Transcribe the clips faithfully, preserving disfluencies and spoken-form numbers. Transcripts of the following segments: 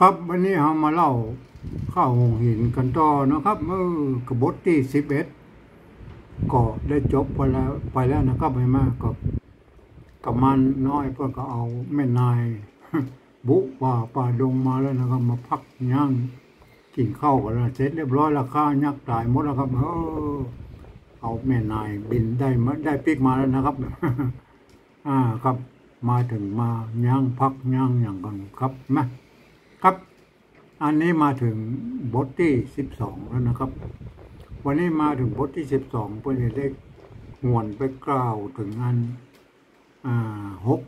ครับ วันนี้เฮามาเล่าข้าวหงส์หินกั๋นต่อนะครับ เออ กับบทตี้สิบเอ็ด ก็ได้จบไปแล้ว ไปแล้วนะครับ หันก่อ กุมารน้อยเปิ้นก็เอาแม่นาย บุกป่าป่าดงมาแล้วนะครับ มาพักยั้งกิ๋นข้าวกั๋นแล้ว เสร็จเรียบร้อยแล้ว ข้ายักษ์ต๋ายหมดแล้วครับ เออ เอาแม่นายบินได้มา ได้ปิ๊กมาแล้วนะครับ อ่า ครับ มาเถิงมายั้งพักยั้งหยังกั๋นครับ มา ครับ อันนี้มาเถิงบทตี้สิบสองแล้วนะครับ วันนี้มาเถิงบทตี้สิบสอง เปิ้นจะได้หวนไปกล่าวเถิงอัน อ่า หก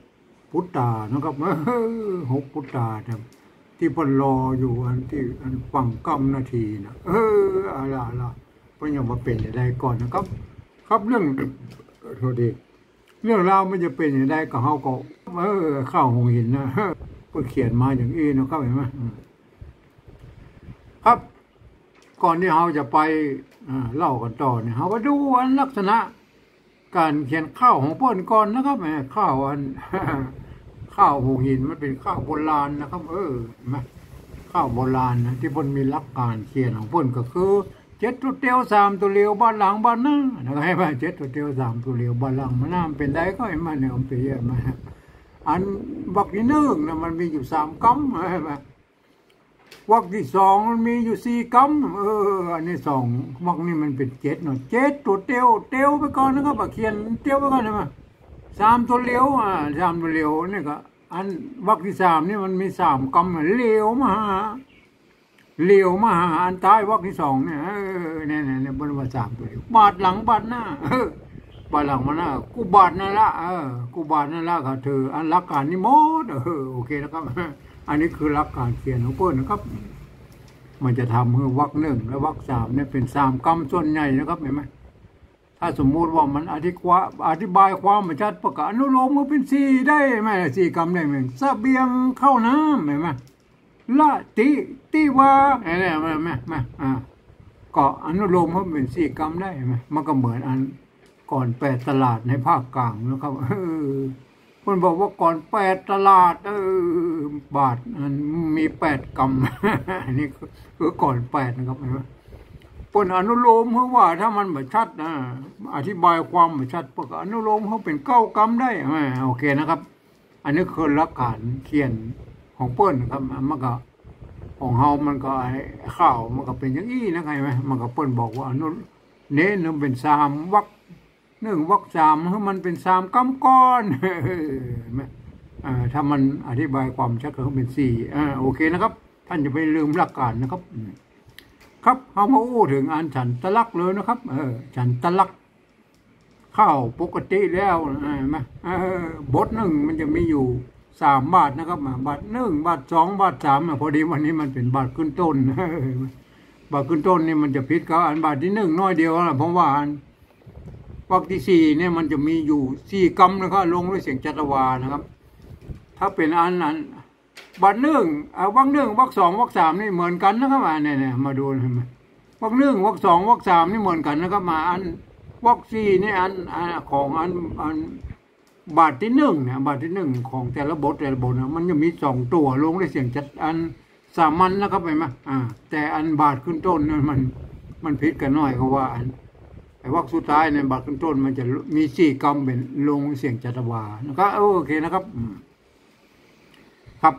ปุตตานะครับ เออ หกปุตตานะ ตี้เปิ้นรออยู่อันตี้อันฟังกำนาทีนะ เออ เอาละ เอาละ เปิ้นยังบ่เป๋นจะใดก่อนนะครับ ครับ เรื่อง โทษที เรื่องราวมันจะเป๋นจะใดก็เฮาก็ เออ ข้าวหงส์หินนะ เปิ้นเขียนมาอย่างอี้นะครับ หันก่อ อืม ครับ ก่อนตี้เฮาจะไป อ่า เล่ากั๋นต่อเนี่ย เฮามาดูอันลักษณะก๋านเขียนข้าวของเปิ้นก่อนนะครับ แหม ข้าวอัน ข้าวหงส์หินมันเป๋นข้าวโบราณนะครับ เออ หันก่อ ข้าวโบราณนะ ตี้เปิ้นมีหลักก๋านเขียนของเปิ้นก็คือ เจ็ดตั๋วเตียว สามตั๋วเหลียว บาดหลังบาดหน้า นะครับ หันก่อ เจ็ดตั๋วเตียว สามตั๋วเหลียว บาดหลังบาดหน้า มันเป๋นใดก็หันก่อ มันเนี่ย มันเป๋นอย่างนั้น อันวรรคตี้นึ่งนะ มันมีอยู่สามกำ หันก่อ วรรคตี้สองมันมีอยู่สี่กำ เออ อันนี้สอง วรรคนี้มันเป๋นเจ็ดเนาะ เจ็ดตั๋วเตียว เตียวไปก่อนนะครับ อ่ะ เขียนเตียวไปก่อน หันก่อ สามตั๋วเหลียว อ่า สามตั๋วเหลียวนี่ก็ อันวรรคตี้สามนี่มันมีสามกำ เหลียวมาหา เหลียวมาหาอันใต้วรรคตี้สองเนี่ย เออ เนี่ย เนี่ย เนี่ย เปิ้นว่าสามตั๋วเหลียว บาดหลังบาดหน้า เออ บาดหลังบาดหน้า กูบาดนั่นละ เออ กูบาดนั่นละ ก็ถืออันหลักก๋านนี้หมด เออ โอเคนะครับ อันนี้คือหลักก๋านเขียนของเปิ้นนะครับ มันจะทำหื้อวรรคนึ่งและวรรคสามเนี่ยเป๋นสามกำส่วนใหญ่นะครับ หันก่อ ถ้าสมมุติว่ามันอธิความ อธิบายความบ่ชัด เปิ้นก็อนุโลมหื้อเป๋นสี่ได้ หันก่อ สี่กำได้ หันก่อ เสบียงข้าวน้ำ หันก่อ ละติติวา หันก่อ หันก่อ อ่า ก็อนุโลมหื้อเป๋นสี่กำได้ หันก่อ มันก็เหมือนอัน ก่อนแปดตลาดในภาคกลางนะครับ เออ เปิ้นบอกว่าก่อนแปดตลาด เออ บาทอันมีแปดกำ อันนี้คือก่อนแปดนะครับ หันก่อ เปิ้นอนุโลมหื้อว่าถ้ามันบ่ชัดนะ อธิบายความบ่ชัด เปิ้นก็อนุโลมหื้อเป๋นเก้ากำได้ อ่า โอเคนะครับ อันนี้คือหลักก๋านเขียนของเปิ้นนะครับ มันก็ ของเฮามันก็ไอ้ข้าวมันก็เป๋นอย่างอี้นะ หันก่อ มันก็เปิ้นบอกว่าอนุ เน้นหื้อเป๋นสามวรรคนึ่งวรรคสาม หื้อมันเป๋นสามกำก่อน เออ หันก่อ อ่า ถ้ามันอธิบายความชัดก็เป๋นสี่ อ่า โอเคนะครับ ต้านจะไปลืมหลักก๋านนะครับ อืม ครับ เฮามาอู้เถิงอันฉันทลักษณ์เลยนะครับ เออ ฉันทลักษณ์ ข้าวปกติแล้ว เออ หันก่อ เออ บทนึ่งมันจะมีอยู่สามบาทนะครับ อ่า บาทนึ่ง บาทสอง บาทสาม อ่ะ พอดีวันนี้มันเป๋นบาทขึ้นต้น บาทขึ้นต้นนี่มันจะผิดกับอันบาทตี้นึ่งน้อยเดียวนะ เพราะว่าอัน วรรคตี้สี่เนี่ยมันจะมีอยู่สี่กำนะครับ ลงด้วยเสียงจัตวานะครับ ถ้าเป๋นอันนั้น บาทนึ่ง อ่า วรรคนึ่ง วรรคสอง วรรคสามนี่เหมือนกั๋นนะครับ อ่า เนี่ย เนี่ย มาดู หันก่อ วรรคนึ่ง วรรคสอง วรรคสามนี่เหมือนกั๋นนะครับ มาอัน วรรคสี่นี่อัน อ่า ของอัน อัน บาทตี้นึ่งเนี่ย บาทตี้นึ่งของแต่ละบท แต่ละบทนะ มันจะมีสองตั๋วลงด้วยเสียงจัต อันสามัญนะครับ หันก่อ อ่า แต่อันบาทขึ้นต้นนั้นมัน มันผิดกั๋นหน้อย เพราะว่าอัน ไอ้วรรคสุดท้ายเนี่ย บาทขึ้นต้นมันจะมีสี่กำเป๋นลงเสียงจัตวานะครับ เออ โอเคนะครับ อืม ครับ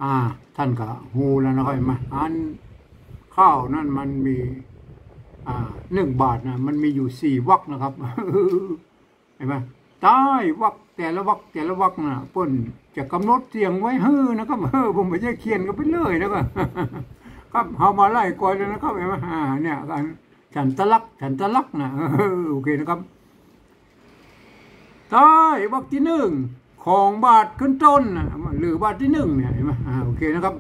อ่า ต้านก็ฮู้แล้วนะครับ หันก่อ อันข้าวนั้นมันมี อ่า นึ่งบาทนะ มันมีอยู่สี่วรรคนะครับ หันก่อ ใต้วรรคแต่ละวรรคแต่ละวรรคนะ เปิ้นจะก๋ำหนดเสียงไว้หื้อนะครับ เออ ผมบ่ใจ้เขียนกั๋นไปเลยนะครับ ครับ เฮามาไล่ก่อนเลยนะครับ หันก่อ อ่า เนี่ย อัน ฉันทลักษณ์ ฉันทลักษณ์นะ เออ โอเคนะครับ ใต้วรรคตี้นึ่งของบาทขึ้นต้นนะ หรือบาทตี้นึ่งเนี่ย หันก่อ อ่า โอเคนะครับ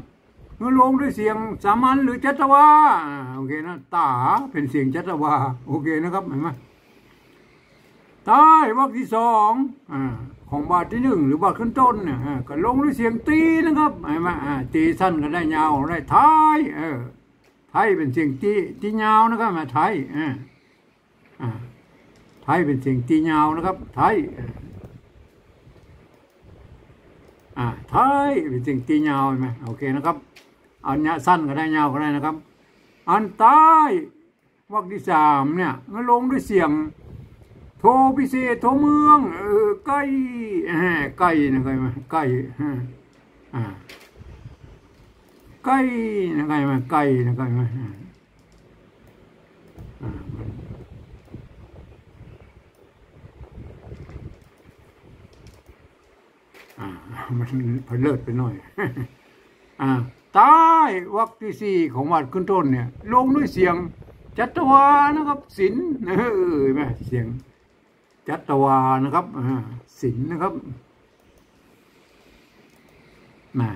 หื้อลงด้วยเสียงสามัญหรือจัตวา อ่า โอเคนะ ต๋าเป๋นเสียงจัตวา โอเคนะครับ หันก่อ ใต้วรรคตี้สอง อ่า ของบาทตี้นึ่งหรือบาทขึ้นต้นเนี่ย อ่า ก็ลงด้วยเสียงตี๋นะครับ หันก่อ อ่า ตี๋สั้นก็ได้ ยาวได้ ไท้ เออ ไท้เป๋นเสียงตี๋ ตี๋ยาวนะครับ อ่า ไท้ อ่า อ่า ไท้เป๋นเสียงตี๋ยาวนะครับ ไท้ อ่า อ่า ใต้ เป๋นเสียงตี้ยาว หันก่อ โอเคนะครับ เอาเนี่ยสั้นก็ได้ ยาวก็ได้นะครับ อันใต้ วรรคตี้สามเนี่ย มันลงด้วยเสียง โทพิเศษ โทเมือง เออ ใก้ แหม ใก้นะ ใก้ไหม ใก้ อ่า อ่า ใก้นะ ใก้ไหม ใก้นะ ใก้ไหม อ่า อ่า มัน อ่า มันเผลิดไปหน่อย อ่า ใต้ วรรคตี้สี่ของบาทขึ้นต้นเนี่ย ลงด้วยเสียง จัตวานะครับ สิน เออ เห็นไหม เสียง จัตวานะครับ อ่า สินนะครับ น่ะ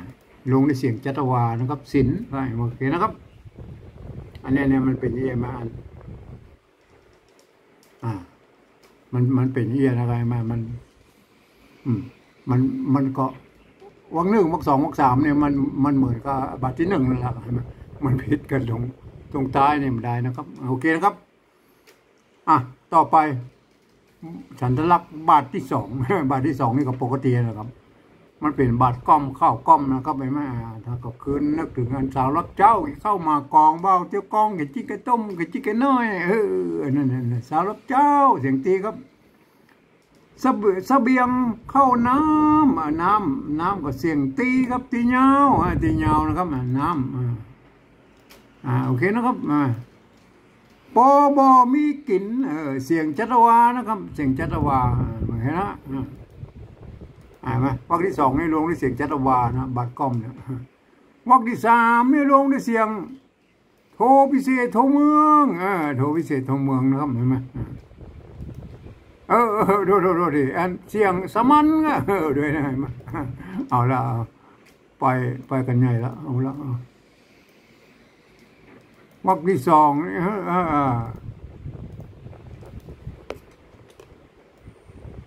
ลงด้วยเสียงจัตวานะครับ สิน อ่า โอเคนะครับ อันเนี้ย เนี่ย มันเป๋นอย่างอี้มา อัน อ่า มัน มันเป๋นอย่างอี้นะครับ มา มัน อืม มัน มันก็ วรรคหนึ่ง วรรคสอง วรรคสามเนี่ย มัน มันเหมือนกับบาทตี้หนึ่งนั่นแหละ หันก่อ มันผิดกั๋นตรง ตรงใต้เนี่ยมันได้นะครับ โอเคนะครับ อ่ะ ต่อไป ฉันทลักษณ์บาทตี้สอง บาทตี้สองนี่ก็ปกตินะครับ มันเป๋นบาทก้อมเข้าก้อมนะครับ หันก่อ อ่า ถ้าก็คืนนึกเถิงอันสาวรับเจ้า เข้ามาก๋องเบ้าเตี้ยวก๋อง แก่จิ๊กแก่ต้ม แก่จิ๊กแก่น้อย เออ นั่นๆๆ สาวรับเจ้า เสียงตี้ครับ เสบ- เสบียงเข้าน้ำ อ่า น้ำ น้ำก็เสียงตี้ครับ ตี้ยาว อ่า ตี้ยาวนะครับ อ่า น้ำ อ่า อ่า โอเคนะครับ อ่า ปอบ่มีกิ๋น เออ เสียงจัตวานะครับ เสียงจัตวา อ่า เห็นนะ อ่า อ่า มาวรรคตี้สองนี่ลงด้วยเสียงจัตวานะ บาทก้อมเนี่ย วรรคตี้สามนี่ลงด้วยเสียง โทพิเศษ โทเมือง เออ โทพิเศษ โทเมืองนะครับ หันก่อ เออ เออ โทษ โทษ โทษที อันเสียงสามัญ เออ ด้วยนะ หันก่อ เอาละ เอา ไป ไปกั๋นใหญ่ละ เอาละ เอา วรรคตี้สองนี่ เออ เออ เออ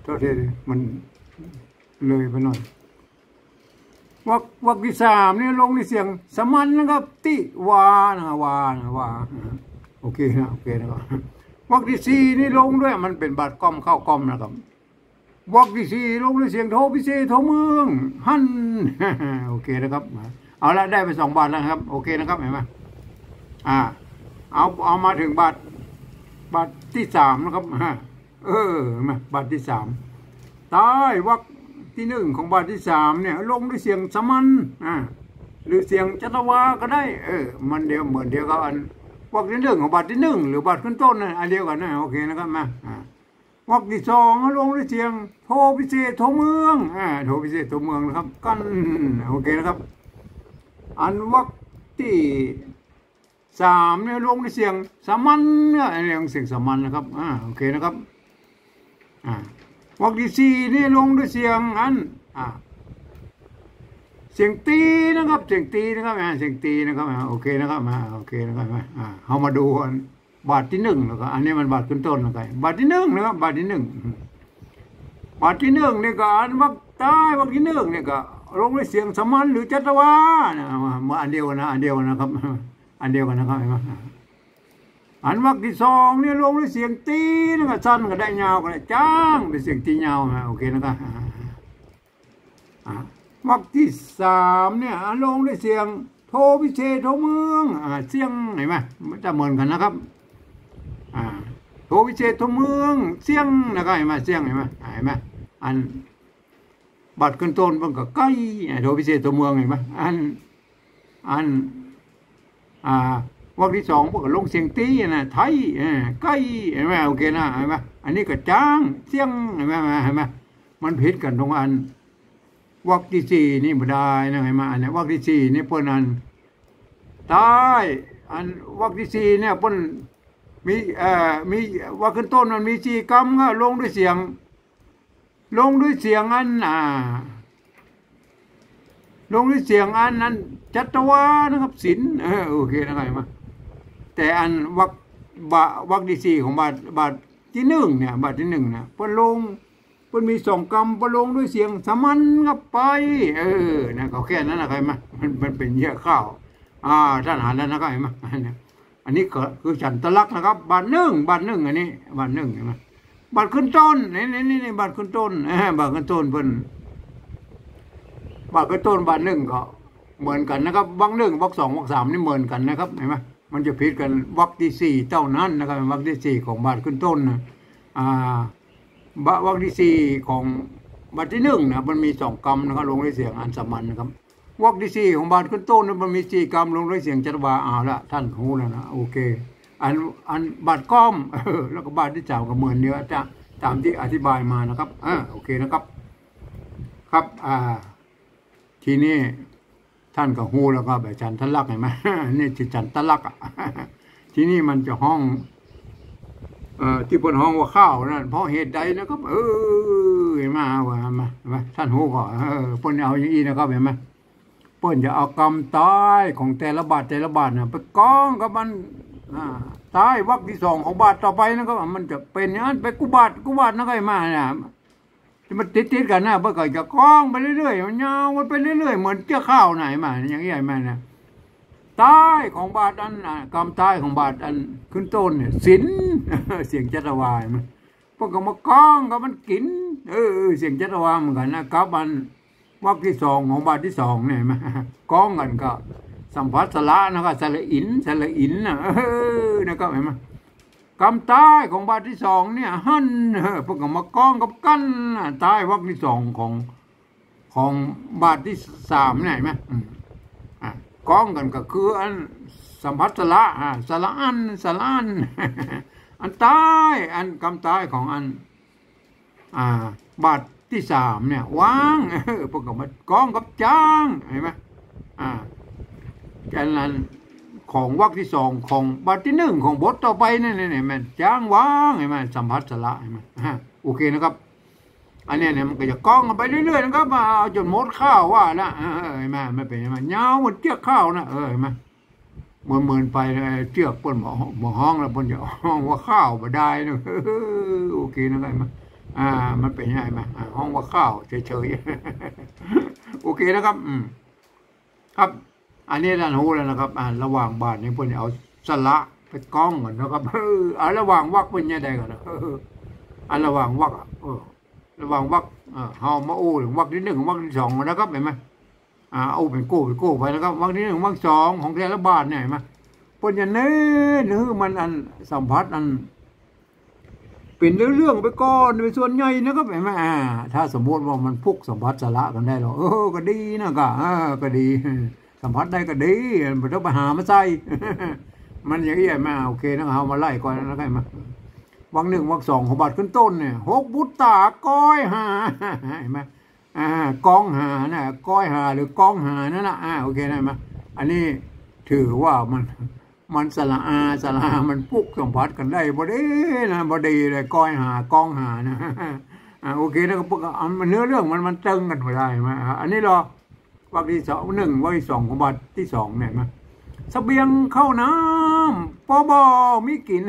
โทษที มันเลยไปหน่อย วรรค วรรคตี้สามนี่ลงด้วยเสียงสามัญนะครับ ตี้วานะ วานะ วา โอเคนะ โอเคนะครับ วรรคตี้สี่นี่ลงด้วย มันเป๋นบาทก้อมเข้าก้อมนะครับ วรรคตี้สี่ลงด้วยเสียงโทพิเศษ โทเมือง หั้น โอเคนะครับ เอาละ ได้ไปสองบาทแล้วนะครับ โอเคนะครับ หันก่อ อ่า เอา เอามาเถิงบาท บาทตี้สามนะครับ อ่า เออ มา บาทตี้สาม ใต้วรรคตี้หนึ่งของบาทตี้สามเนี่ย ลงด้วยเสียงสามัญ อ่า หรือเสียงจัตวาก็ได้ เออ มันเดียว เหมือนเดียวกับอัน วรรคตี้หนึ่งของบาทตี้หนึ่ง หรือบาทขึ้นต้นนะ อันเดียวกั๋นนะ โอเคนะครับ มา อ่า วรรคตี้สองลงด้วยเสียง โทพิเศษ โทเมือง อ่า โทพิเศษ โทเมืองนะครับ กั๋น โอเคนะครับ อันวรรคตี้ สามเนี่ยลงด้วยเสียงสามัญเนี่ย เรียกเสียงสามัญนะครับ อ่า โอเคนะครับ อ่า วรรคตี้สี่นี่ลงด้วยเสียงอัน อ่า เสียงตี้นะครับ เสียงตี้นะครับ อ่า เสียงตี้นะครับ อ่า โอเคนะครับ อ่า โอเคนะครับ อ่า อ่า เฮามาดูอันบาทตี้หนึ่งแล้วก็ อันนี้มันบาทขึ้นต้นแล้วก็ บาทตี้หนึ่งนะครับ บาทตี้หนึ่ง บาทตี้หนึ่งนี่ก็อันวรรคใต้ วรรคตี้หนึ่งนี่ก็ลงด้วยเสียงสามัญหรือจัตวานะ มา มาอันเดียวกั๋นนะ อันเดียวกั๋นนะครับ อันเดียวกั๋นนะครับ หันก่อ อันวรรคตี้สองนี่ลงด้วยเสียงตี้นะครับ สั้นก็ได้ ยาวก็ได้ จ๊าง เป๋นเสียงตี้ยาวนะ โอเคนะครับ อ่า อ่า วรรคตี้สามเนี่ย อ่า ลงด้วยเสียงโทพิเศษ โทเมือง อ่า เสี้ยง หันก่อ จะเหมือนกั๋นนะครับ อ่า โทพิเศษ โทเมือง เสี้ยงนะครับ หันก่อ เสี้ยง หันก่อ อ่า หันก่อ อัน บาทขึ้นต้นมันก็ใก้ อ่า โทพิเศษ โทเมือง หันก่อ อัน อัน อ่า วรรคตี้สองมันก็ลงเสียงตี้นะ ไท้ เออ ใก้ หันก่อ โอเคนะ หันก่อ อันนี้ก็จ๊าง เสี้ยง หันก่อ หันก่อ มันผิดกั๋นตรงอัน วรรคตี้สี่นี่บ่ได้นะ หันก่อ อันนี้วรรคตี้สี่นี่เปิ้นอัน ใต้ อันวรรคตี้สี่เนี่ยเปิ้นมี เอ่อ มี วรรคขึ้นต้นมันมีสี่กำก็ลงด้วยเสียง ลงด้วยเสียงอัน อ่า ลงด้วยเสียงอันนั้น จัตวานะครับ สิน เออ โอเคนะครับ หันก่อ แต่อันวรรค บา วรรคตี้สี่ของบาท บาทตี้หนึ่งเนี่ย บาทตี้หนึ่งเนี่ย เปิ้นลง เปิ้นมีสองกำ เปิ้นลงด้วยเสียงสามัญครับ ไป เออ นะ ก็แค่นั้นนะครับ หันก่อ มัน มันเป๋นเยื่อข้าว อ่า ต้านหันแล้วนะครับ หันก่อ อันนี้ก็คือฉันทลักษณ์นะครับ บาทตี้หนึ่ง บาทตี้หนึ่ง อันนี้ บาทตี้หนึ่ง หันก่อ บาทขึ้นต้น นี่ นี่ นี่ นี่ บาทขึ้นต้น อ่า บาทขึ้นต้นเปิ้น บาทขึ้นต้นบาทนึ่งก็เหมือนกั๋นนะครับ วรรคนึ่ง วรรคสอง วรรคสามนี่เหมือนกั๋นนะครับ หันก่อ มันจะผิดกั๋นวรรคตี้สี่เต้านั้นนะครับ วรรคตี้สี่ของบาทขึ้นต้นนะ อ่า บา วรรคตี้สี่ของบาทตี้นึ่งนะ มันมีสองกำนะครับ ลงด้วยเสียงอันสามัญนะครับ วรรคตี้สี่ของบาทขึ้นต้นนะ มันมีสี่กำ ลงด้วยเสียงจัตวา เอาละ ต้านฮู้แล้วนะ โอเค อัน อันบาทก้อม เออ แล้วก็บาทตี้สามก็เหมือนเดียว ต๋าม ต๋ามตี้อธิบายมานะครับ อ่า โอเคนะครับ ครับ อ่า ทีนี้ต้านก็ฮู้แล้วครับ อาจ๋ารย์ทะลัก หันก่อ นี่อาจ๋ารย์ทะลักอะ ทีนี้มันจะฮ้อง เอ่อ ตี้เปิ้นฮ้องว่าข้าวนั้น เพราะเหตุใดนะครับ เออ หันก่อ ว่ามา ว่า ต้านฮู้ก่อ เออ เปิ้นเอาอย่างอี้นะครับ หันก่อ เปิ้นจะเอากำตายของแต่ละบาทแต่ละบาทน่ะ ไปก้องกับอัน อ่า ตายวรรคตี้สองของบาทต่อไปนะครับ มันจะเป๋นอย่างนั้นไปกู้บาทกู้บาทนะครับ หันก่อ เนี่ย ตี้มันติดๆ กั๋นนะ เปิ้นก็จะก้องไปเรื่อยๆ มันยาวมันไปเรื่อยๆ เหมือนเจื้อกข้าวน่ะ หันก่อ อย่างอี้ หันก่อ นะ ตายของบาทอันน่ะ กำตายของบาทอันขึ้นต้นเนี่ย สิน เสียงจัตวา หันก่อ เปิ้นก็มาก้องกับมันกิ๋น เออ เออ เสียงจัตวาเหมือนกั๋นนะ กับอันวรรคตี้สองของบาทตี้สองเนี่ย หันก่อ ก้องกั๋นก็สัมผัสสระนะครับ สระอิน สระอินน่ะ เออ นะครับ หันก่อ กำตายของบาทตี้สองเนี่ย หั้น เออ เปิ้นก็มาก้องกับกั๋นน่ะ ตายวรรคตี้สองของ ของบาทตี้สามเนี่ย หันก่อ อืม อ่ะ ก้องกั๋นก็คืออันสัมผัสสระ อ่ะ สระอัน สระอัน อันตาย อันกำตายของอัน อ่า บาทตี้สามเนี่ย ว้าง เปิ้นก็มาก้องกับจ๊าง หันก่อ อ่า อันนั้นของวรรคตี้สองของบาทตี้นึ่งของบทต่อไปเนี่ย เนี่ย เนี่ย แม่นจ๊างว้าง หันก่อ สัมผัสสระ หันก่อ อ่า โอเคนะครับ อันเนี้ยเนี่ยมันก็จะก้องกั๋นไปเรื่อยๆ นะครับ มาเอาจ๋นหมดข้าวว่าละ เออ เออ หันก่อ มันเป๋นอย่างนั้น ยาวเหมือนเจื้อกข้าวน่ะ เออ หันก่อ เหมือนๆ ไปนะ เจื้อกเปิ้นบ่ บ่ฮ้องแล้ว เปิ้นจะฮ้องว่าข้าวบ่ได้นะ โอเคนะครับ หันก่อ อ่า มันเป๋นอย่างนั้น หันก่อ อ่า ฮ้องว่าข้าวเฉยๆ โอเคนะครับ อืม ครับ อันนี้ต้านฮู้แล้วนะครับ อ่า ระหว่างบาทนี่เปิ้นเอาสระไปก้องกั๋นนะครับ เออ อ่า ระหว่างวรรคเปิ้นจะได้กั๋นนะ เออ อันระหว่างวรรคอะ เออ ระหว่างวรรค เออ เฮามาอู้เถิงวรรคตี้นึ่ง วรรคตี้สองนะครับ หันก่อ อ่า อู้เป๋นกู้เป๋นกู้ไปนะครับ วรรคตี้นึ่ง วรรคตี้สองของแต่ละบาทเนี่ย หันก่อ เปิ้นจะเน้นหื้อมันอันสัมผัสอัน เป๋นเรื่องๆ ไปก่อน เป๋นส่วนใหญ่นะครับ หันก่อ อ่า ถ้าสมมุติว่ามันผูกสัมผัสสระกั๋นได้แล้ว เออ ก็ดีนะ ก็ เออ ก็ดี สัมผัสได้ก็ดี บ่ต้องไปหามาใส่ มันอย่างอี้ หันก่อ โอเคนะ เฮามาไล่ก่อนนะครับ หันก่อ วรรคตี้นึ่ง วรรคตี้สองของบาทขึ้นต้นเนี่ย หกปุตตาก้อยหา หันก่อ อ่า ก้องหานะ ก้อยหาหรือก้องหานั่นน่ะ อ่า โอเคนะ หันก่อ อันนี้ถือว่ามัน มันสระอา สระอา มันผูกสัมผัสกั๋นได้ บ่ดีนะ บ่ดีเลย ก้อยหา ก้องหานะ อ่า โอเคนะ ก็พวก อ่ะ มันเนื้อเรื่องมัน มันเติงกั๋นบ่ได้ หันก่อ อ่า อันนี้ลอ วรรคตี้สอง นึ่ง วรรคตี้สองของบาทตี้สองเนี่ย หันก่อ เสบียงข้าวน้ำ ปอบ่มีกิ๋น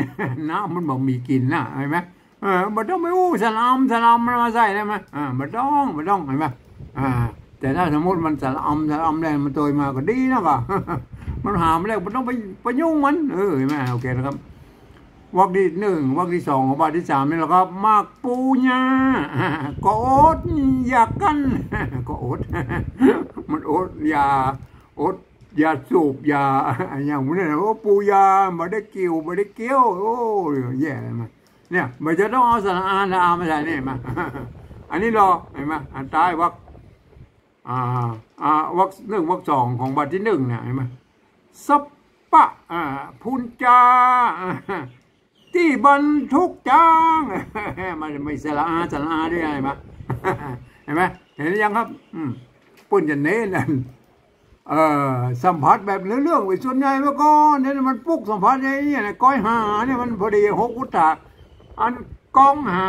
น้ำมันบ่มีกิ๋นนะ หันก่อ เออ บ่ต้องไปอู้สระอำ สระอำมันมาใส่ได้ไหม อ่า บ่ต้อง บ่ต้อง หันก่อ อ่า แต่ถ้าสมมุติมันสระอำ สระอำแล้วมันโตยมาก็ดีนะ ก็ มันหามาแล้ว บ่ต้องไป ไปยุ่งมัน เออ หันก่อ โอเคนะครับ วรรคตี้นึ่ง วรรคตี้สองของบาทตี้สามนี่แหละครับ หมากปูยา ก็อดอยากกั๋น ก็อด มันอดยา อดยาสูบยา อะหยังพวกนี้นะ โอ้ ปูยา บ่ได้กิ่ว บ่ได้เกี้ยว โอ้ แย่เลยมัน เนี่ย มันจะต้องเอาสระอา สระอามาใส่นี่มา อันนี้ลอ หันก่อ อันตายวรรค อ่า อ่า วรรคนึ่ง วรรคสองของบาทตี้นึ่งเนี่ย หันก่อ สัปปะ อ่า พุญจา ตี้บรรทุกจ๊าง มันมีสระอา สระอาด้วย หันก่อ หันก่อ หันหรือยังครับ อืม เปิ้นจะเน้นอัน เอ่อ สัมผัสแบบเรื่องๆ ไปส่วนใหญ่มาก่อน เนี่ย มันผูกสัมผัสอย่างนี้นะ ก้อยหาเนี่ย มันพอดีหกปุตตา อันก้องหา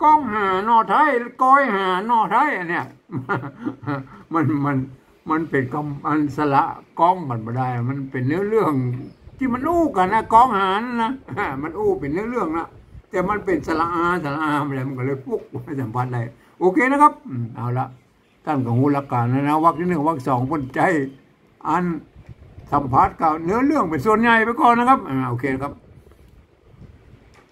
ก้องหาหน่อไท้ ก้อยหาหน่อไท้ อันเนี้ย มัน มัน มันเป๋นกำ อันสระก้องกั๋นบ่ได้ มันเป๋นเนื้อเรื่องตี้มันอู้กั๋นนะ ก้องหานั่นนะ มันอู้เป๋นเนื้อเรื่องนะ แต่มันเป๋นสระอา สระอา มันเลย มันก็เลยผูกสัมผัสได้ โอเคนะครับ อืม เอาละ ต้านก็ฮู้หลักการแล้วนะ วรรคตี้นึ่ง วรรคตี้สอง เปิ้นใจ๊อันสัมผัสกับเนื้อเรื่องเป๋นส่วนใหญ่ไปก่อนนะครับ อ่า โอเคนะครับ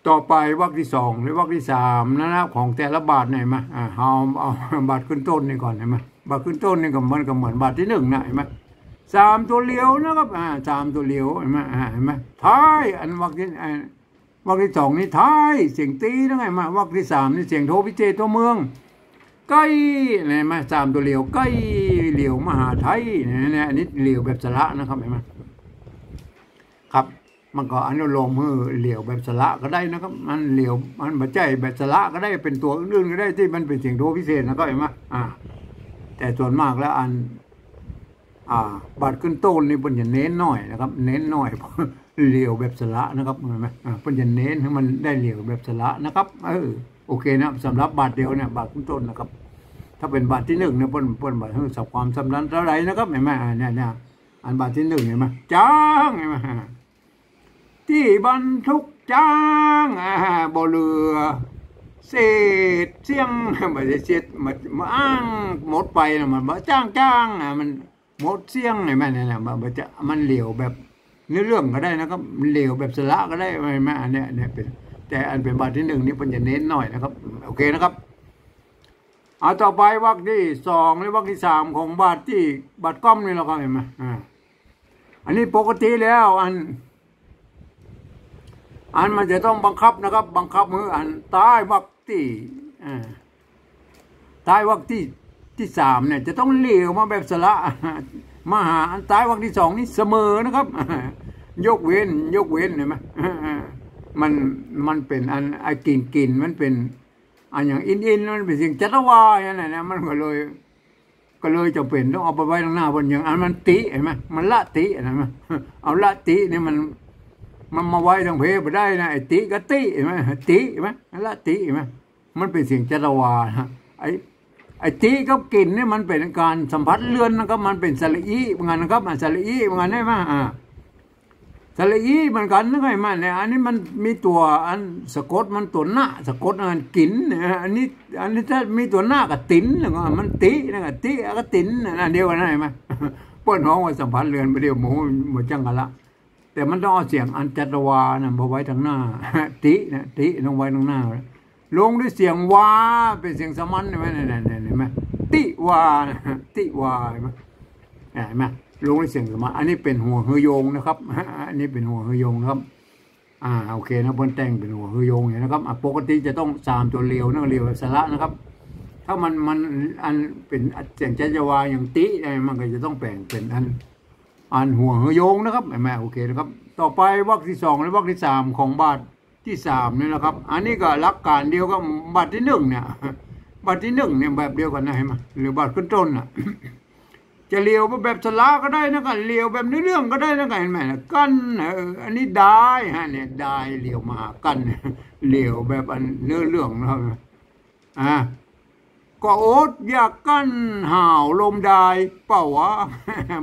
ต่อไปวรรคตี้สอง หรือวรรคตี้สามนะครับ ของแต่ละบาทเนี่ย หันก่อ อ่า เอา เอาบาทขึ้นต้นนี่ก่อน หันก่อ บาทขึ้นต้นนี่ก็มันก็เหมือนบาทตี้นึ่งนะ หันก่อ สามตั๋วเหลียวนะครับ อ่า สามตั๋วเหลียว หันก่อ อ่า หันก่อ ท้าย อันวรรคตี้ อ่า วรรคตี้สองนี่ท้าย เสียงตี้นะ หันก่อ วรรคตี้สามนี่เสียงโทพิเศษตัวเมือง ใก้ หันก่อ สามตั๋วเหลียว ใก้ เหลียวมหาไทย เนี่ย เนี่ย อันนี้เหลียวแบบสระนะครับ หันก่อ ครับ มันก็อนุโลมหื้อเหลียวแบบสระก็ได้นะครับ มันเหลียว มันบ่ใจ้แบบสระก็ได้ เป๋นตั๋วอื่นๆ ก็ได้ตี้มันเป๋นเสียงโทพิเศษนะครับ หันก่อ อ่า แต่ส่วนมากแล้วอัน อ่า บาทขึ้นต้นนี่เปิ้นจะเน้นหน้อยนะครับ เน้นหน้อย เหลียวแบบสระนะครับ หันก่อ อ่า เปิ้นจะเน้นหื้อมันได้เหลียวแบบสระนะครับ เออ โอเคนะ สำหรับบาทเดียวเนี่ย บาทขึ้นต้นนะครับ ถ้าเป๋นบาทตี้นึ่งเนี่ย เปิ้น เปิ้นบ่หื้อสับความสำคัญเต้าใดนะครับ หันก่อ อ่า เนี่ย เนี่ย อันบาทตี้นึ่งหันก่อ จ๊าง หันก่อ ตี้บรรทุกจ๊าง อ่า บ่เหลือเศษเสี้ยง บ่ได้เศษ มา มาอ้างหมดไปนะ มันบ่จ๊าง จ๊าง อ่ะ มันหมดเสี้ยง หันก่อ เนี่ย เนี่ย มัน มันจะ มันเหลียวแบบเนื้อเรื่องก็ได้นะครับ มันเหลียวแบบสระก็ได้ หันก่อ อันเนี้ย เนี่ยเป๋น แต่อันเป๋นบาทตี้นึ่งนี่เปิ้นจะเน้นหน้อยนะครับ โอเคนะครับ เอาต่อไปวรรคตี้สองและวรรคตี้สามของบาทตี้ บาทก้อมนี่แล้วก็ หันก่อ อ่า อันนี้ปกติแล้วอัน อันมันจะต้องบังคับนะครับ บังคับหื้ออันท้ายวรรคตี้ อ่า ท้ายวรรคตี้ ตี้สามเนี่ยจะต้องเหลียวมาแบบสระ มาหาอันท้ายวรรคตี้สองนี่เสมอนะครับ ยกเว้น ยกเว้น หันก่อ มัน มันเป๋นอัน ไอ้กิ่นๆ มันเป๋น อันอย่างอินๆ มันเป๋นเสียงจัตวาอย่างนั้นนะ มันก็เลย ก็เลยจ๋ำเป๋นต้องเอาไปไว้ตังหน้าเปิ้น อย่างอันมันติ หันก่อ มันละติ หันก่อ เอาละตินี่มัน มันมาไว้ตังเพบ่ได้นะ ไอ้ติกับตี้ หันก่อ ติ หันก่อ ละติ หันก่อ มันเป๋นเสียงจัตวานะ ไอ้ ไอ้ติกับกิ่นนี่มันเป๋นก๋านสัมผัสเรือนนะครับ มันเป๋นสระอีเหมือนกั๋นนะครับ อ่ะ สระอีเหมือนกั๋น หันก่อ อ่า สระอีเหมือนกั๋นนะ หันก่อ เนี่ย อันนี้มันมีตั๋วอันสะกดมันตั๋วนะ สะกดอันกิ่น อันนี้ อันนี้ถ้ามีตั๋วนะกับติ๋นนะ มันตินะ กับติกับติ๋นนะ อันเดียวกั๋นนะ หันก่อ เปิ้นฮ้องว่าสัมผัสเรือน บ่าเดี่ยวหมู่ หมู่จังกั๋นละ แต่มันต้องเอาเสียงอันจัตวานะมาไว้ตังหน้า ตินะ ติต้องไว้ตังหน้า ลงด้วยเสียงวา เป๋นเสียงสามัญ หันก่อ เนี่ย เนี่ย เนี่ย หันก่อ ติวา ติวา หันก่อ อ่ะ หันก่อ ลงด้วยเสียงสามัญ อันนี้เป๋นหัวหือโยงนะครับ อันนี้เป๋นหัวหือโยงนะครับ อ่า โอเคนะ เปิ้นแต่งเป๋นหัวหือโยงเนี่ยนะครับ อ่ะ ปกติจะต้องสามตั๋วเหลียวนะ เหลียวสระนะครับ ถ้ามัน มัน อันเป๋นเสียงจัตวาอย่างติ อ่ะ มันก็จะต้องแป๋งเป๋นอัน อันหัวหือโยงนะครับ หันก่อ โอเคนะครับ ต่อไปวรรคตี้สองและวรรคตี้สามของบาทตี้สามนี่นะครับ อันนี้ก็หลักก๋านเดียวกับบาทตี้นึ่งเนี่ย บาทตี้นึ่งเนี่ยแบบเดียวกั๋นนะ หันก่อ หรือบาทขึ้นต้นน่ะ จะเหลียวแบบสระก็ได้นะ ก็เหลียวแบบเนื้อเรื่องก็ได้นะ หันก่อ หันก่อ กั๋น เออ อันนี้ดาย หันก่อ เนี่ย ดายเหลียวมาหากั๋น เหลียวแบบอันเนื้อเรื่องนะครับ อ่า ก็อดอยากกั๋นหาวลมดายเปล่าวะ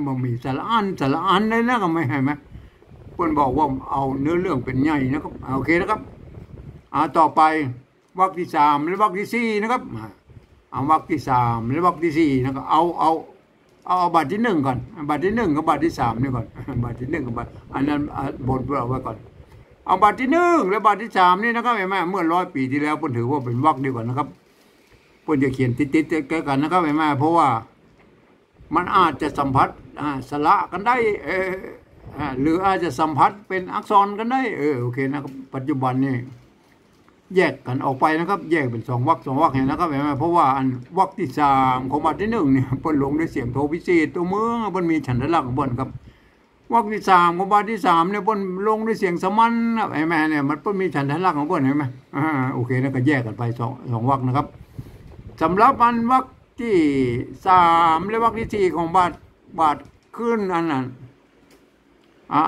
บ่มีสระอั้น สระอั้นเลยนะ ก็ไม่ หันก่อ เปิ้นบอกว่าเอาเนื้อเรื่องเป๋นใหญ่นะครับ อ่า โอเคนะครับ อ่า ต่อไปวรรคตี้สามและวรรคตี้สี่นะครับ อ่า เอาวรรคตี้สามและวรรคตี้สี่นะครับ เอา เอา เอา เอาบาทตี้นึ่งก่อน บาทตี้นึ่งกับบาทตี้สามนี่ก่อน บาทตี้นึ่งกับบาท อันนั้น อ่า บนเอาไว้ก่อน เอาบาทตี้นึ่งและบาทตี้สามนี่นะครับ หันก่อ เมื่อร้อยปี๋ตี้แล้ว เปิ้นถือว่าเป๋นวรรคเดียวกั๋นนะครับ เปิ้นจะเขียนติดๆ ใก้กั๋นนะครับ หันก่อ เพราะว่ามันอาจจะสัมผัส อ่า สระกั๋นได้ เออ อ่า หรืออาจจะสัมผัสเป๋นอักษรกั๋นได้ เออ โอเคนะครับ ปัจจุบันนี่ แยกกั๋นออกไปนะครับ แยกเป๋นสองวรรค สองวรรคเนี่ยนะครับ หันก่อ เพราะว่าอันวรรคตี้สามของบาทตี้นึ่งเนี่ย เปิ้นลงด้วยเสียงโทพิเศษตัวเมือง เปิ้นมีฉันทลักษณ์ของเปิ้นครับ วรรคตี้สามของบาทตี้สามเนี่ย เปิ้นลงด้วยเสียงสามัญนะ หันก่อ เนี่ย มันเปิ้นมีฉันทลักษณ์ของเปิ้น หันก่อ อ่า โอเคนะ ก็แยกกั๋นไปสอง สองวรรคนะครับ สำหรับอันวรรคตี้สามและวรรคตี้สี่ของบาท บาทขึ้นอันนั้น อ่า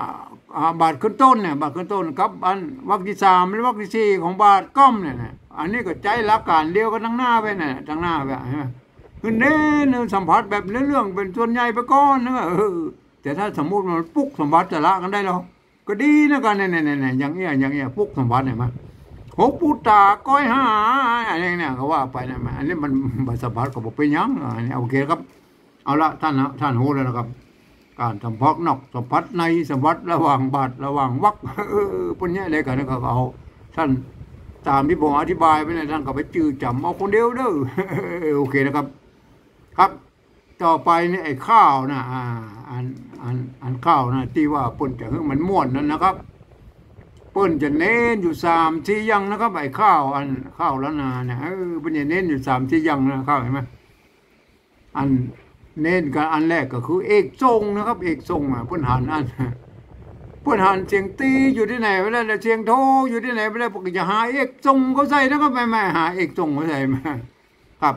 อ่า บาทขึ้นต้นเนี่ย บาทขึ้นต้นกับอันวรรคตี้สามและวรรคตี้สี่ของบาทก้อมเนี่ยนะ อันนี้ก็ใจ๊หลักก๋านเดียวกั๋นตังหน้าไปเนี่ย ตังหน้าไป หันก่อ คือเน้นสัมผัสแบบเรื่องเป๋นส่วนใหญ่ไปก่อนนะ เออ แต่ถ้าสมมุติมันปุ๊กสัมผัสสระกั๋นได้แล้ว ก็ดีนะ กั๋นเนี่ย เนี่ย เนี่ย อย่างเอี้ย อย่างเอี้ย ปุ๊กสัมผัสเนี่ยมา หกปุตตาก้อยห้า อันนี้เนี่ย ก็ว่าไปเนี่ย อันนี้มันบ่สัมผัสก็บ่เป๋นหยัง อันนี้โอเคครับ เอาละ ท่านนะ ท่านฮู้แล้วนะครับ ก๋านสัมผัสนอก สัมผัสใน สัมผัสระหว่างบาท ระหว่างวรรค เออ เปิ้นแยกได้กั๋นนะ ก็เอา ท่าน ต๋ามตี้ผมอธิบายไปเนี่ย ท่านก็ไปจื้อจ๋ำเอาคนเดียวเน่อ โอเคนะครับ ครับ ต่อไปนี่ไอ้ข้าวนะ อ่า อัน อัน อันข้าวนะ ตี้ว่าเปิ้นจะหื้อมันม่วนนั้นนะครับ เปิ้นจะเน้นอยู่สามสี่อย่างนะครับ ไอ้ข้าวอัน ข้าวล้านนาเนี่ย เออ เปิ้นจะเน้นอยู่สามสี่อย่างนะครับ หันก่อ อันเน้นกั๋นอันแรกก็คือเอกส่งนะครับ เอกส่งอะ เปิ้นหันอัน เปิ้นหันเสียงตรีอยู่ตี้ไหนไปแล้ว เสียงโทอยู่ตี้ไหนไปแล้ว เปิ้นก็จะหาเอกส่งเข้าใส่นะครับ แม่ๆ หาเอกส่งเข้าใส่มา ครับ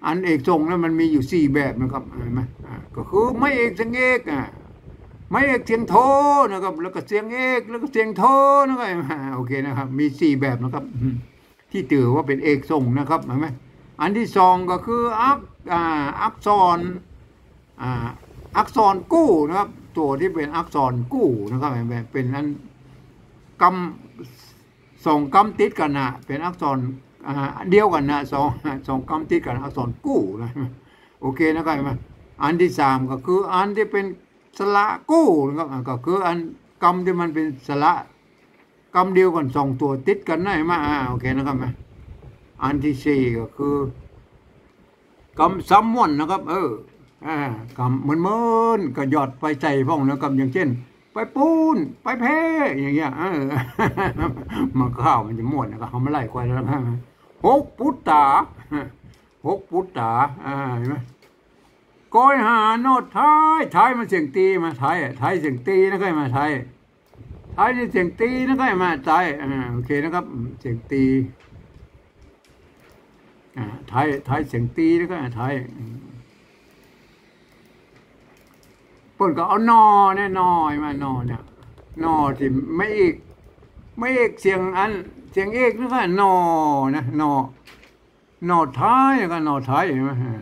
อันเอกส่งนั้นมันมีอยู่สี่แบบนะครับ หันก่อ อ่า ก็คือไม้เอกเสียงเอก อ่า ไม้เอกเสียงโทนะครับ แล้วก็เสียงเอก แล้วก็เสียงโทนะครับ อ่า โอเคนะครับ มีสี่แบบนะครับ อืม ตี้ถือว่าเป๋นเอกส่งนะครับ หันก่อ อันตี้สองก็คืออัก อ่า อักษร อ่า อักษรกู้นะครับ ตั๋วตี้เป๋นอักษรกู้นะครับ หันก่อ เป๋นอันกำ สองกำติดกั๋นนะ เป๋นอักษร อ่า เดียวกั๋นนะ สอง สองกำติดกั๋น อักษรกู้นะ โอเคนะครับ หันก่อ อันตี้สามก็คืออันตี้เป๋นสระกู้นะครับ อ่า ก็คืออันกำตี้มันเป๋นสระ กำเดียวกั๋นสองตั๋วติดกั๋นนะ หันก่อ อ่า โอเคนะครับ หันก่อ อันตี้สี่ก็คือ กำซ้ำม่วนนะครับ เออ อ่า กำเหมือนๆ ก็หยอดไปใส่พ่องนะครับ อย่างเช่น ไปปู๊น ไปแพ้ อย่างเงี้ย เออ มันข้าวมันจะม่วนนะครับ เฮามาไล่กว่าแล้วนะ หกปุตต๋า หกปุตต๋า อ่า หันก่อ ก้อยหาโนดท้าย ท้ายมันเสียงตรีมา ท้ายอะ ท้ายเสียงตรีนะ ก้อยมาท้าย ท้ายนี่เสียงตรีนะ ก้อยมาท้าย อ่า โอเคนะครับ เสียงตรี อ่า ท้าย ท้ายเสียงตรีนะ ก้อยท้าย อืม เปิ้นก็เอานอเนี่ย นอ หันก่อ นอเนี่ย นอตี้ไม้เอก ไม้เอกเสียงอัน เสียงเอกนะ ก้อยนอนะ นอ นอท้ายนะ ก้อยนอท้าย หันก่อ อ่า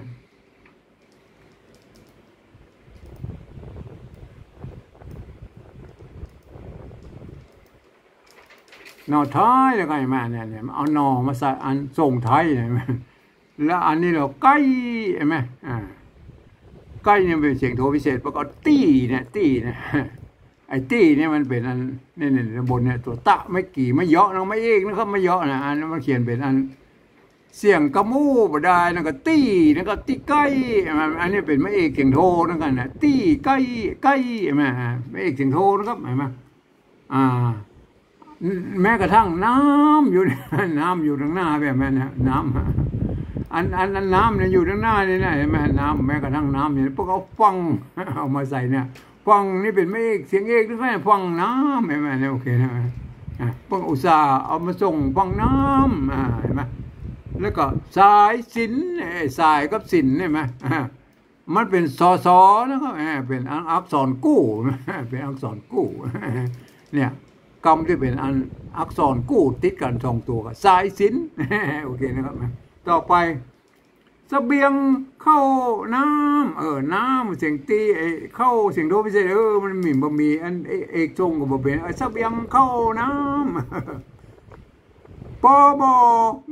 นอท้ายแล้วก็หันก่อ เนี่ย เนี่ย เอานอมาใส่อันส่งท้ายเนี่ย แล้วอันนี้เราใก้ หันก่อ อ่า ใก้เนี่ยเป๋นเสียงโทพิเศษ แล้วก็ตี้เนี่ย ตี้เนี่ย ไอ้ตี้เนี่ยมันเป๋นอัน เนี่ย เนี่ย บนเนี่ย ตั๋วตะไม้กี่ ไม้เยาะนะ ไม้เอกนะครับ ไม้เยาะนะ อันนั้นมันเขียนเป๋นอัน เสียงกะมู่บ่ดายนะ ก็ตี้นะ ก็ตี้ใก้ อันนี้เป๋นไม้เอกเสียงโทเหมือนกั๋นนะ ตี้ใก้ ใก้ หันก่อ ไม้เอกเสียงโทนะครับ หันก่อ อ่า แม้กระทั่งน้ำอยู่เนี่ย น้ำอยู่ตังหน้าแบบนั้นนะ น้ำ อัน อัน อันน้ำเนี่ยอยู่ตังหน้านี่นะ หันก่อ น้ำ แม้กระทั่งน้ำเนี่ย พวกเอาฟัง เอามาใส่เนี่ย ฟังนี่เป๋นไม้เอกเสียงเอกด้วยนะ ฟังน้ำ หันก่อ เนี่ย โอเคนะ อ่ะ พวกอุตส่าห์เอามาส่งฟังน้ำ อ่า หันก่อ แล้วก็สายสิญจน์ เอ้ย สายกับสิญจน์ หันก่อ อ่า มันเป๋น ส ส นะครับ อ่า เป๋นอักษรกู้ เป๋นอักษรกู้ เนี่ย กำตี้เป๋นอันอักษรกู้ติดกั๋นสองตั๋วก็สายสิญจน์ โอเคนะครับ ต่อไป เสบียงข้าวน้ำ เออ น้ำเสียงตรี ไอ้ข้าวเสียงโทพิเศษ เออ มันมี บ่มีอัน เอ เอกส่งก็บ่เป๋น เออ เสบียงข้าวน้ำ ปอบ่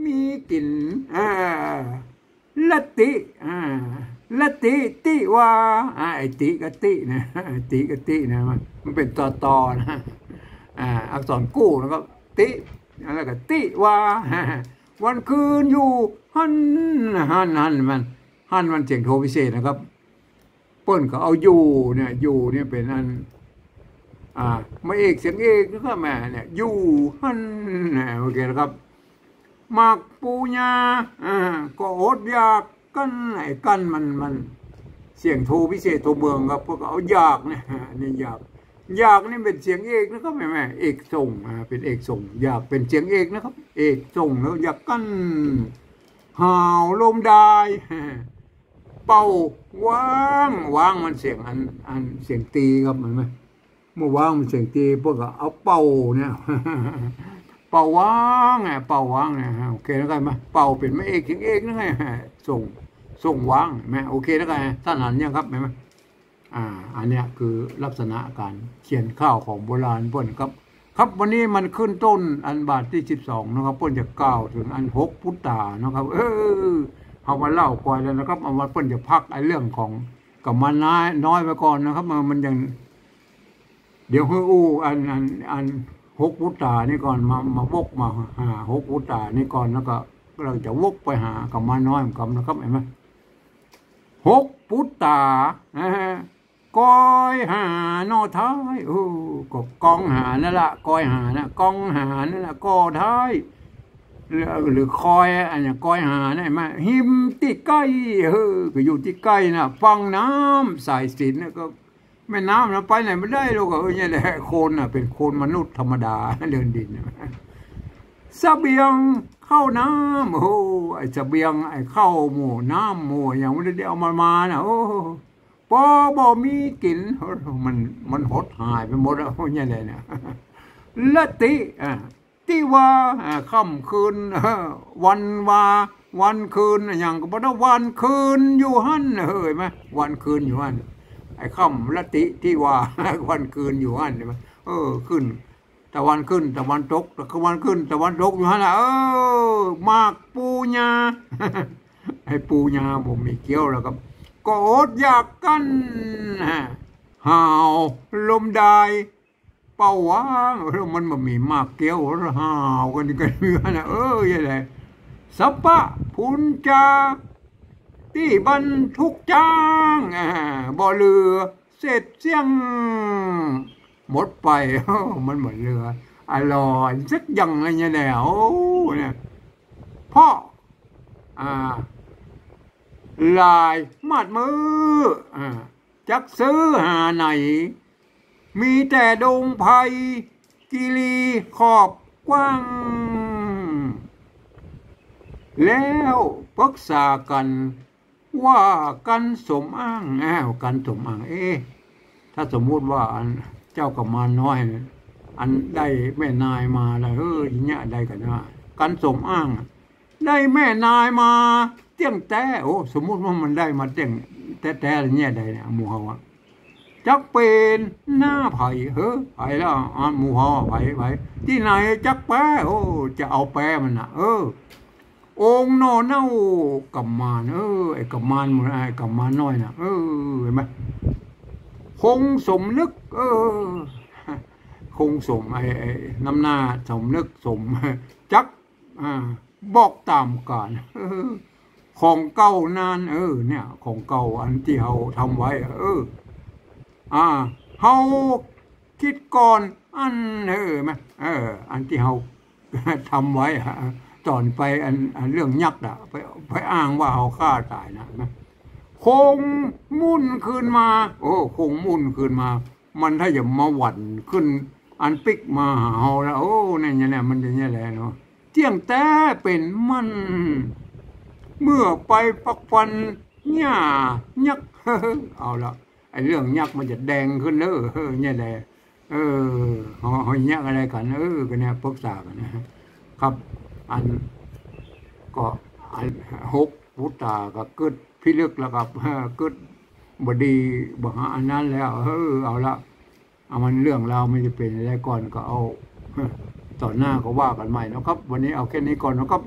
มีกิ๋น เออ ละติ อ่า ละติ ติวา อ่า ไอ้ติกับตี้นะ ติกับตี้นะ มัน มันเป๋นตอตอนะ อ่า อักษรกู้แล้วก็ติ แล้วก็ติวา วันคืนอยู่หั้น หั้น หั้นมัน หั้นมันเสียงโทพิเศษนะครับ เปิ้นก็เอาอยู่เนี่ย อยู่เนี่ยเป๋นอัน อ่า ไม้เอกเสียงเอกนะครับ แม่เนี่ย อยู่หั้น อ่า โอเคนะครับ หมากปูหญ้า อ่า ก็อดอยากกั๋น ไอ้กั๋นมัน มัน เสียงโทพิเศษโทเมืองครับ พวกเอาอยากเนี่ย นี่อยาก อยากนี่เป๋นเสียงเอกนะครับ แม่ แม่ เอกส่ง อ่า เป๋นเอกส่ง อยากเป๋นเสียงเอกนะครับ เอกส่ง แล้วอยากกั๋น หาวลมดาย เป่าว้าง ว้างมันเสียงอัน อันเสียงตรีครับ หันก่อ เมื่อว้างมันเสียงตรี พวกก็เอาเป่าเนี่ย เป่าว้างไง เป่าว้างเนี่ย โอเคแล้วกั๋นมา เป่าเป๋นไม้เอกเสียงเอกนะไง ส่ง ส่งว้างแม่ โอเคแล้วกั๋น ต้านหันยังครับ หันก่อ อ่า อันเนี้ยคือลักษณะก๋านเขียนข้าวของโบราณเปิ้นครับ ครับ วันนี้มันขึ้นต้นอันบาทตี้สิบสองนะครับ เปิ้นจะกล่าวเถิงอันหกปุตต๋านะครับ เออ เฮามาเล่าก่อนแล้วนะครับ เอาว่าเปิ้นจะพักไอ้เรื่องของกำมาน้อย น้อยไว้ก่อนนะครับ มัน มันยัง เดี๋ยวหื้ออู้อัน อัน อันหกปุตต๋านี่ก่อน มา มาวกมาหาหกปุตต๋านี่ก่อน แล้วก็กำลังจะวกไปหากำมาน้อยเหมือนกั๋นนะครับ หันก่อ หก ปุตต๋า นะฮะ ก๋อยหาหน่อไท้ โอ้ ก็ก๋องหานั่นละ ก๋อยหานะ ก๋องหานั่นละ ก่อไท้ หรือ หรือคอย อันเนี้ย ก๋อยหานะ มา ฮิมตี้ใก้ เออ ก็อยู่ตี้ใก้นะ ฝั่งน้ำสายสิญจน์นะ ก็แม่น้ำนะ ไปไหนบ่ได้หรอก เออ เนี่ยแหละ คนน่ะ เป๋นคนมนุษย์ธรรมดา เดินดินนะ เสบียงข้าวน้ำ โอ้ ไอ้เสบียง ไอ้ข้าวหมู่ น้ำหมู่ อย่างบ่ได้เอามา มาน่ะ โอ้ ปอบ่มีกิ๋น มัน มันหดหายไปหมดแล้ว เนี่ยแหละนะ ละติ อ่า ติวา อ่า ค่ำคืน เออ วันวา วันคืน อย่างก็บ่ได้ วันคืนอยู่หั้น เออ เห็นไหม วันคืนอยู่หั้น ไอ้ค่ำละติติวา วันคืนอยู่หั้น เห็นไหม เออ ขึ้น ตะวันขึ้น ตะวันตก ตะวันขึ้น ตะวันตกอยู่หั้นน่ะ เออ หมากปูญา ไอ้ปูญาบ่มีเกี้ยวแล้วก็ ก็อดอยากกั๋น ฮะ หาวลมดาย เป่าหวาง เออ มันบ่มีหมากเกี้ยว หาวกั๋น กั๋นอยู่หั้นน่ะ เออ อย่างไร สัปปะพุญจา ตี้บรรทุกจ๊าง อ่า บ่เหลือเศษเสี้ยง หมดไป มันบ่เหลืออะหลอสักอย่างเลยเนี่ยแหละ โอ้ เนี่ย เพราะ อ่า หลายมาดมื้อ อ่า จักซื้อหาไหน มีแต่ดงไพร กิรีขอบกว้าง แล้วปรึกษากั๋น ว่ากั๋นสมอ้าง อ้าว กั๋นสมอ้าง เอ๊ะ ถ้าสมมุติว่าอันเจ้ากุมารน้อยน่ะ อันได้แม่นายมาแล้ว เฮ้ย เยียะใดกั๋นนะ กั๋นสมอ้าง ได้แม่นายมาเตี้ยงแต๊ โอ้ สมมุติว่ามันได้มาเตี้ยงแต๊ๆ แล้วเยียะใดเนี่ย หมู่เฮาอะ จักเป๋นหน้าใผ เฮ้อ ใผแล้ว อ่ะ หมู่เฮา ใผ ใผ ตี้ไหนจักแป๊ โอ้ จะเอาแป๊มันน่ะ เออ องค์หน่อเน่ากุมาร เออ ไอ้กุมารหมู่ ไอ้กุมารน้อยน่ะ เออ หันก่อ คงสมนึก เออ คงสม ไอ้ ไอ้ นำหน้าสมนึก สม จัก อ่า บอกต๋ามกาล เออ ของเก่านั้น เออ เนี่ย ของเก่าอันตี้เฮาทำไว้ เออ อ่า เฮา กึ๊ดก่อนอัน เออ แม่ เออ อันตี้เฮาทำไว้อะ ต๋อนไปอัน อันเรื่องยักษ์อะ ไป ไปอ้างว่าเฮาฆ่าต๋ายนะ นะ คงมุ่นคืนมา โอ้ คงมุ่นคืนมา มันถ้าจะมาหวั่นขึ้น อันปิ๊กมาหาเฮาแล้ว โอ้ เนี่ย เนี่ย มันจะเนี่ยแหละเนาะ เตี้ยงแต๊เป๋นมัน เมื่อไปฟักฟันหญ้ายักษ์ เอาละ ไอ้เรื่องยักษ์มันจะแดงขึ้นเด้อ เออ เนี่ยแหละ เออ เฮา เฮาเยียะอะไรกั๋น เออ ก็เนี่ยปรึกษากั๋นนะครับ อัน ก็ อัน หก ปุตต๋าก็กึ๊ดพิลึกแล้วก็ เออ กึ๊ดบ่ดี บ่หาอันนั้นแล้ว เออ เอาละ เอามันเรื่องราวมันจะเป๋นอะไรก่อนก็เอา ต๋อนหน้าก็ว่ากั๋นใหม่นะครับ วันนี้เอาแค่นี้ก่อนนะครับ